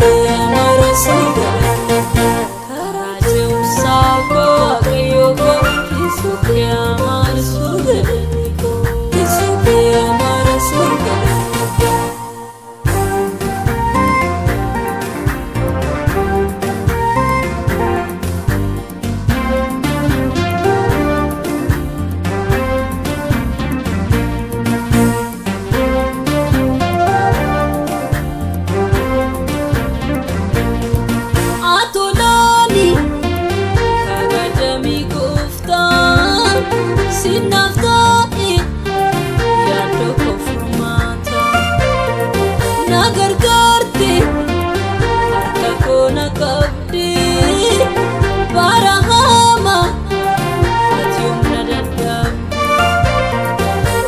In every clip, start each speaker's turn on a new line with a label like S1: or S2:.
S1: kee amaarsu galanni kee. Karaa ce'umsaa koo Waaqayyo koo keessoo kee amaarsu galanni koo. Keessoo kee amaarsu galanni kee. Atolaani kabajamii gooftaa sinaaf ta'e yaaddo koo furmaata na gargaarte harka koo na qabde bara hamaa ati humna dadhabde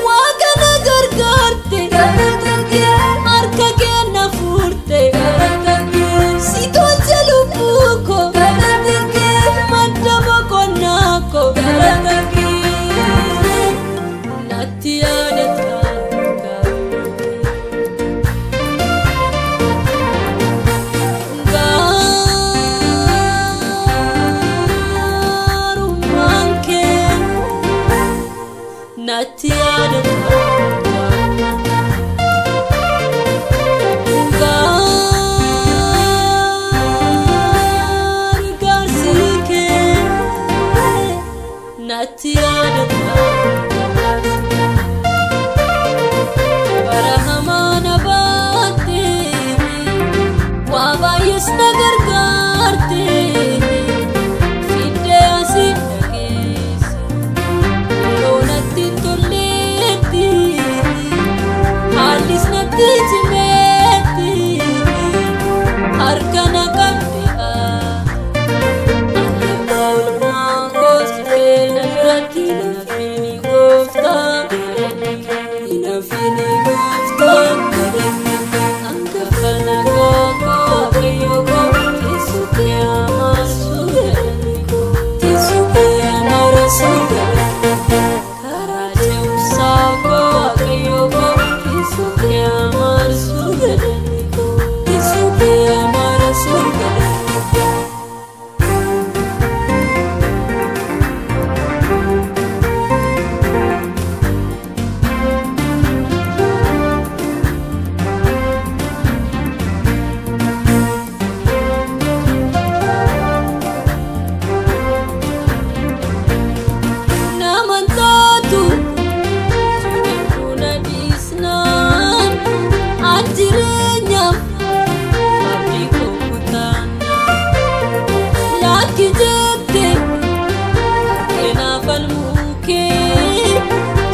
S1: Waaqa na gargaarte harka kee na furte si tolche lubbuu koo madda boqonnaa koo natti yaadata gaarummaan kee natti yaadata. Gargaarsi kee natti yaadata. Bara hamaa na baatte waa baay'ees na gargaarte fiddee asii na geesse yeroo natti hin tolleetti haallis natti cimeetti harka na qabde ati abbaa oolmaa kooti keenya biratti nafini gooftaa nafini gooftaa hangafa nagaa koo Waaqayyo koo teessoo kee amaarsu galanni koo teessoo kee amaarsu galanni kee karaa ce'umsaa koo Waaqayyo koo teessoo kee amaarsu galanni koo teessoo kee amaarsu galanni kee. Naman taatu jedhamtu na dhiisnaan an jireenyaaf abdii koo kutaannaan lakki jette harkeenaaf falmuu kee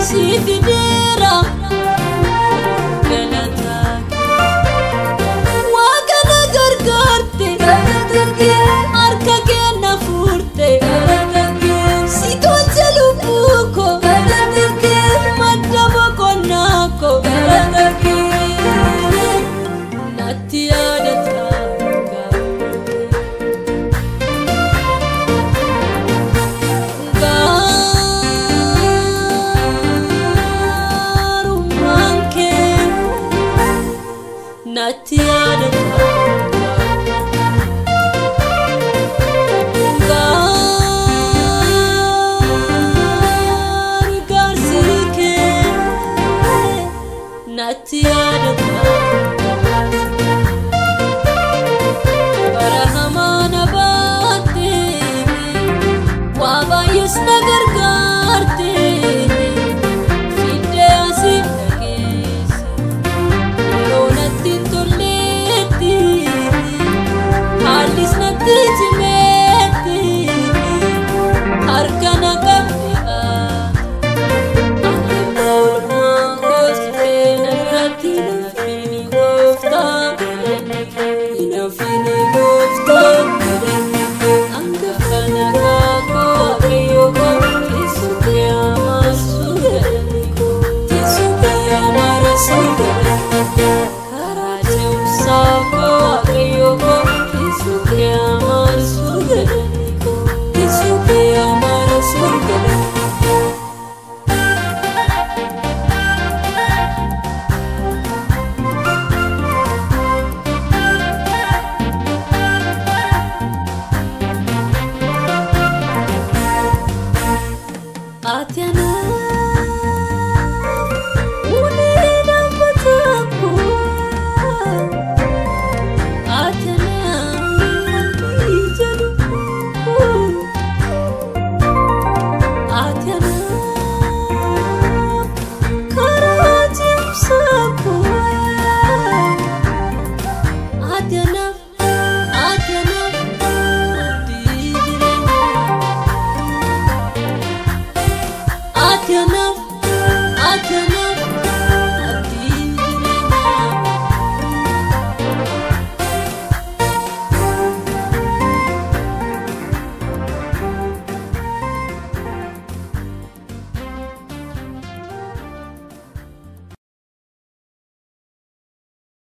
S1: si fideera galataa kee. Waaqa na gargaarte harka kee na furte si tolche lubbuu koo madda boqonnaa koo natti yaadata gaarummaan kee natti yaadata. Gargaarsi kee natti yaadata. Bara hamaa na baatte waa baay'ees na gargaarte fiddee asii na geesse yeroo natti hin tolleetti haallis natti cimeetti harka na qabde ati abbaa oolmaa kooti keenya biratti nafini gooftaa nafini gooftaa hangafa nagaa koo Waaqayyo koo teessoo kee amaarsu galanni koo teessoo kee amaarsu galanni kee karaa ce'umsaa koo Waaqayyo koo teessoo kee amaarsu galanni koo teessoo kee amaarsu galanni kee. Kanaaf